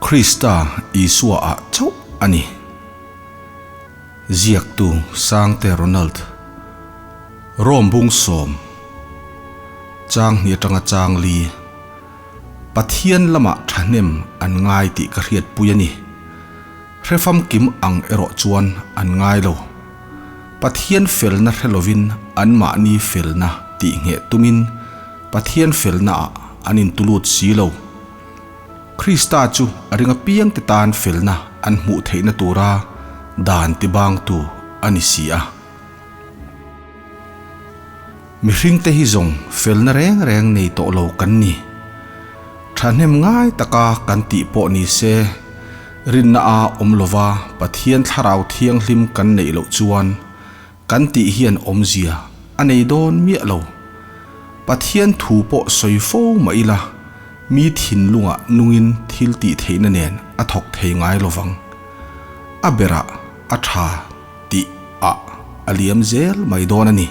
Krista Isua ah chauh a ni. Ziaktu Sangte Ronald, Rome bung sawm, chang hnih atanga chang li, Pathian lamah thahnem an ngai tih ka hriatpui a ni. Hre famkim ang erawh chuan an ngai lo. Pathian felna hre lovin anmahni felna tih ngheh tumin Pathian felnaah an intulut si lo. Krista chu a ring apiangte tan felna an hmuh theihna tura dan tibangtu a ni si a. Mihringte hi zawng felna reng reng nei tawh lo kan ni. Thahnem ngai taka kan tih pawh ni se, rinna a awm lova Pathian Thlarau Thianghlim kan neih loh chuan kan tih hian awmzia a nei dawn miah lo. Pathian thu pawh sawi fo mah ila, mi thinlungah nungin thil tih theihna nen a thawk thei ngai lovang. A berah a tha tih ah a liam zel mai dawn a ni.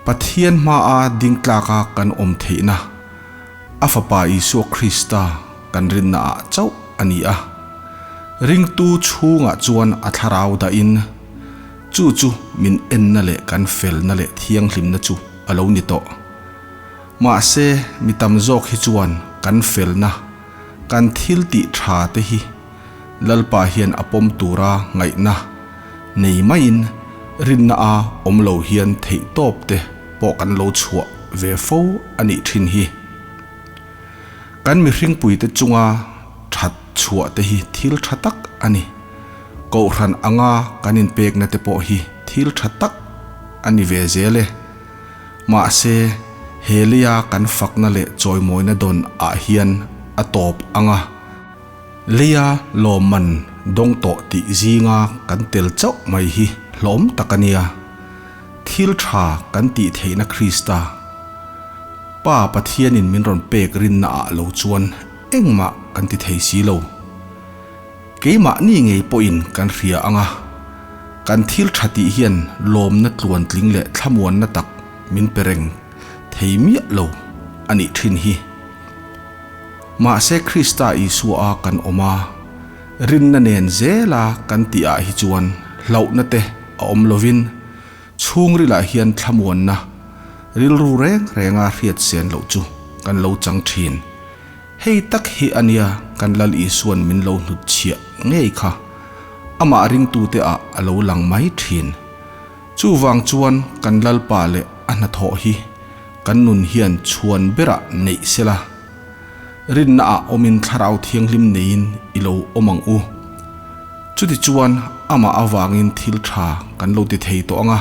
Pathian hmaa ding tlaka kan awm theihna a Fapa Isua Krista kan rinna ah chauh a ni a. Ringtu chhungah chuan a thlarau dahin chu chu min enna leh kan felna leh thianghlimna chu a lo ni tawh. Mahse mi tam zawk hi chuan kan felna, kan thil tih tha te hi Lalpa hian a pawm tura ngaihna nei maiin rinna a awm lo hian theih tawp te pawh kan lo chhuah ve fo a nih thin hi. Kan mihringpuite chunga that chhuah te hi thil tha tak a ni. Kohhran anga kan inpekna te pawh hi thil tha tak a ni ve zel e. Mahse, he leia kan fakna leh chawimawina dawn ah hian a tawp anga. Leia lawmman dawng tawh tih zinga kan tel chauh mai hi hlawm tak a nia. Thil tha kan tih theihna Krista, Pa Pathianin min rawn pek rinna ah lo chuan engmah kan ti thei si lo. Keimahni ngei pawhin kan hria ang a, kan thil tha tih hian lawmna tluantling leh thlamuanna tak min pe reng thei miah lo a nih thin hi. Mahse Krista Isua a kan awm a, rinna nen zela kan tih ah hi chuan hlauhna te a awm lovin chhungrilah hian thlamuanna rilru reng renga hriat sen loh chu kan lo chang thin. Hei tak hi a nia kan Lal Isuan min lo hnutchhiah ngei kha amah ringtute ah a lo lang mai thin. Chuvang chuan kan Lalpa leh a hnathawh hi kan nun hian chhuan berah neih sela, rinnaah awmin Thlarau Thianghlim neiin i lo awm ang u. Chutichuan amah avangin thil tha kan lo ti thei tawh ang a,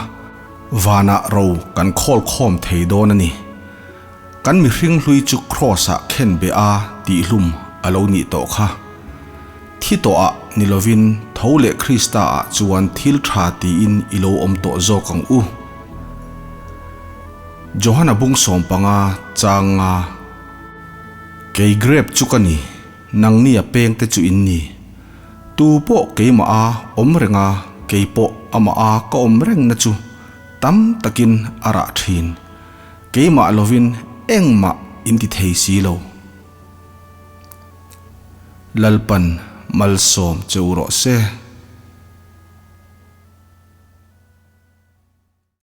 vanah ro kan khawl khawm thei dawn a ni. Kan mihring hlui chu Kraws-ah khen beh a tihhlum a lo nih tawh kha. Thi tawhah ni lovin tho leh Krista-ah chuan thil tha tiin i lo awm tawh zawk ang u. Johana bung 15 changa Kei grep chu ka ni, nangni a peng te chu in ni. Tu pawh keimah a awm reng a, kei pawh amah a ka awm reng na chu tam takin a rah thin. Keimah lovin engmah in ti thei si lo. Lalpan malsawm che u rawh se.